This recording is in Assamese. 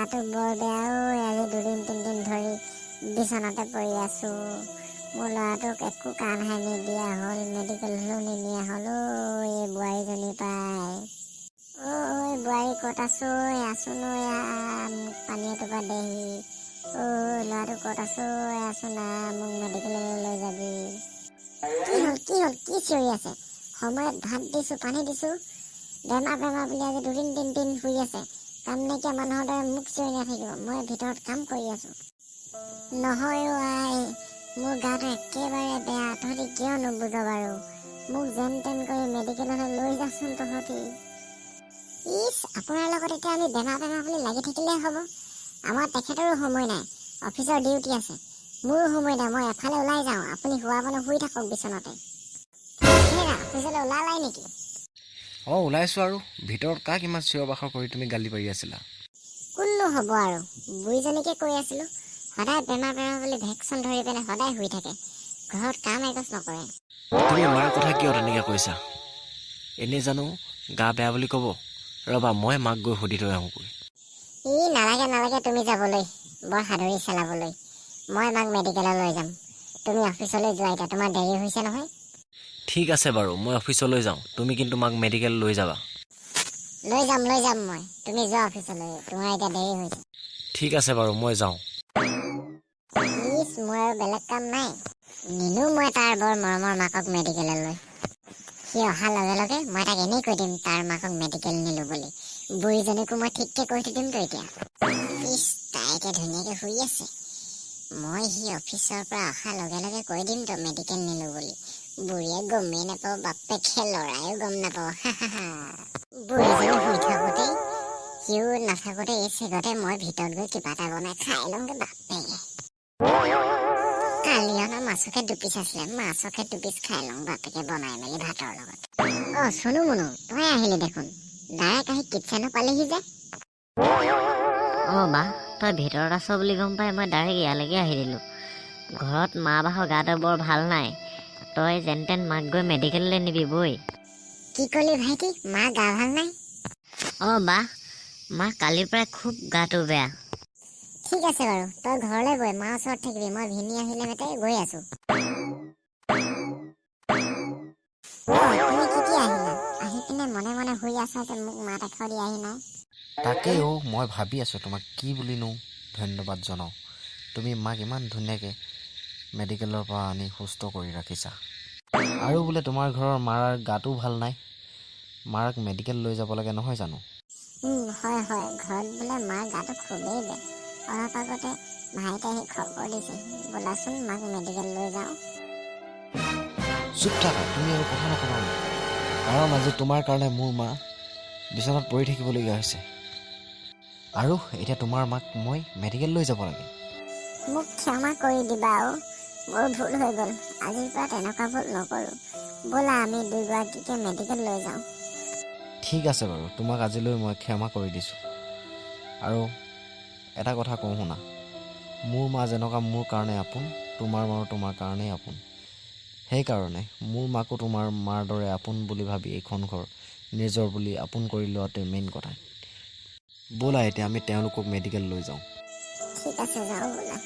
গাটো বৰ বেয়া ঐ। আজি দুদিন তিনিদিন ধৰি বিচনাতে পৰি আছোঁ। মোৰ ল'ৰাটোক একো কাণ হাই নিদিয়া হ'ল, মেডিকেললৈও নিনিয়া হ'ল ঐ এই বোৱাৰীজনী পাই। ঐ বোৱাৰী, ক'ত আছ ঐ? আছোন ঐ, মোক পানী এটোপা দেহি ঐ। ল'ৰাটো ক'ত আছ ঐ? আছোন, মোক মেডিকেললৈ লৈ যাবি। কি হ'ল, কি হ'ল, কি চিঞৰি আছে? সময়ত ভাত দিছোঁ, পানী দিছোঁ, বেমাৰ বেমাৰ বুলি আজি দুদিন তিনিদিন শুই আছে। কাম নাইকিয়া মানুহৰ দৰে মোক চিঞৰি নাথাকিব, মই ভিতৰত কাম কৰি আছোঁ। নহয় অ' আই, মোৰ গাটো একেবাৰে বেয়া, তহঁতি কিয় নুবুজ বাৰু? মোক যেন তেন কৰি মেডিকেললৈ লৈ যাচোন তহঁতি। ইচ, আপোনাৰ লগত এতিয়া আমি বেমাৰ বেমাৰ বুলি লাগি থাকিলে হ'ব? আমাৰ তেখেতৰো সময় নাই, অফিচৰ ডিউটি আছে। মোৰো সময় নাই, মই এফালে ওলাই যাওঁ। আপুনি শোৱা মানুহ, শুই থাকক বিচনাতে। হেৰা, অফিচলৈ ওলালাই নেকি? অঁ, ওলাইছোঁ। আৰু ভিতৰত কাক ইমান চিঞৰ বাখৰ কৰি তুমি গালি পাৰি আছিলা? কোননো হ'ব আৰু, বুঢ়ীজনীকে কৈ আছিলোঁ। সদায় বেমাৰ বেমাৰ বুলি ভেকচন ধৰি পেলাই সদায় শুই থাকে, ঘৰত কাম এগছ নকৰে। তুমি মাৰ কথা কিয় তেনেকৈ কৈছা? এনেই জানো গা বেয়া বুলি ক'ব? ৰ'বা, মই মাক গৈ সুধি থৈ আহোঁগৈ। ই, নালাগে নালাগে তুমি যাবলৈ, বৰ সাদৰী চেলাবলৈ। মই মাক মেডিকেললৈ লৈ যাম। তুমি অফিচলৈ যোৱা এতিয়া, তোমাৰ দেৰি হৈছে নহয়। ঠিক আছে বাৰু, মই অফিচলৈ যাওঁ। তুমি কিন্তু মাক মেডিকেল লৈ যাবা। লৈ যাম, লৈ যাম মই। তুমি যোৱা অফিচলৈ, তোমাৰ এতিয়া দেৰি হৈছে। ঠিক আছে বাৰু, মই যাওঁ। ইচ, মোৰ আৰু বেলেগ কাম নাই? নিনো মই তাৰ বৰ মৰমৰ মাকক মেডিকেললৈ। সি অহাৰ লগে লগে মই তাক এনেই কৈ দিম তাৰ মাকক মেডিকেল নিলো বুলি। বুঢ়ীজনীকো মই ঠিককে কৈ থৈ দিমতো এতিয়া। ইচ, তাই এতিয়া ধুনীয়াকে শুই আছে। মই সি অফিচৰ পৰা অহাৰ লগে লগে কৈ দিমতো মেডিকেল নিলো বুলি। বুঢ়ীয়ে গমেই নাপাব, বাপেকে ল'ৰায়ো গম নাপাব। বুঢ়ীজনী শুই থাকোঁতেই, সিও নাথাকোঁতে এই চেগতে মই ভিতৰত গৈ কিবা এটা বনাই খাই লওঁগে। বাপেকে কালি অনা মাছকে দুপিচ আছিলে, মাছকে দুপিচ খাই লওঁ বাপেকে বনাই মেলি ভাতৰ লগত। অ চনু মুনু, তই আহিলি দেখোন, ডাইৰেক্ট আহি কিটচেনো পালিহি যে। অঁ বা, তই ভিতৰত আছ বুলি গম পাই মই ডাইৰেক্ট ইয়ালৈকে আহি দিলোঁ। ঘৰত মা বাহৰ গাটো বৰ ভাল নাই। তই যেন তেন মাক গৈ মেডিকেললৈ নিবি বৈ। কি কলি ভাইটি? মা গা ভাল নাই? অঁ বা, মা কালিৰ পৰাই খুব গাটো বেয়া। ঠিক আছে বাৰু, তই ঘৰলৈ গৈ মা ওচৰত থাকিবি। মই ভিনি আহিলে মেতে গৈ আছো। অ তুমি কেতিয়া আহিলা? আহি পিনে মনে মনে শুই আছা যে, মোক মাত এষাৰ দিয়াহি নাই। তাকেই অ', মই ভাবি আছোঁ তোমাক কি বুলিনো ধন্যবাদ জনাওঁ। তুমি মাক ইমান ধুনীয়াকৈ মেডিকেলৰ পৰা আনি সুস্থ কৰি ৰাখিছা। আৰু বোলে তোমাৰ ঘৰৰ মাৰ গাটোও ভাল নাই, মাক মেডিকেল লৈ যাব লাগে নহয় জানো? হয় হয়, ঘৰত বোলে মাৰ গাটো খুবেই বেয়া। অলপ আগতে ভাইটি আহি খবৰ দিছে। ব'লাচোন, মাক মেডিকেল লৈ যাওঁ। চুপ থাকা তুমি, আৰু কথা নক'বা মোক। কাৰণ আজি তোমাৰ কাৰণে মোৰ মা বিচনাত পৰি থাকিবলগীয়া হৈছে আৰু এতিয়া তোমাৰ মাক মই মেডিকেল লৈ যাব লাগে। মোক ক্ষমা কৰি দিবা অ', মোৰ ভুল হৈ গ'ল। আজিৰ পৰা তেনেকুৱা ভুল নকৰোঁ। ব'লা, আমি দুয়োগৰাকীকে মেডিকেল লৈ যাওঁ। ঠিক আছে বাৰু, তোমাক আজিলৈ মই ক্ষমা কৰি দিছোঁ। আৰু এটা কথা কওঁ শুনা, মোৰ মা যেনেকুৱা মোৰ কাৰণে আপোন, তোমাৰ মাও তোমাৰ কাৰণেই আপোন। সেইকাৰণে মোৰ মাকো তোমাৰ মাৰ দৰে আপোন বুলি ভাবি এইখন ঘৰ নিজৰ বুলি আপোন কৰি লোৱাটোৱে মেইন কথা। ব'লা, এতিয়া আমি তেওঁলোকক মেডিকেল লৈ যাওঁ। ঠিক আছে, যাওঁ ব'লা।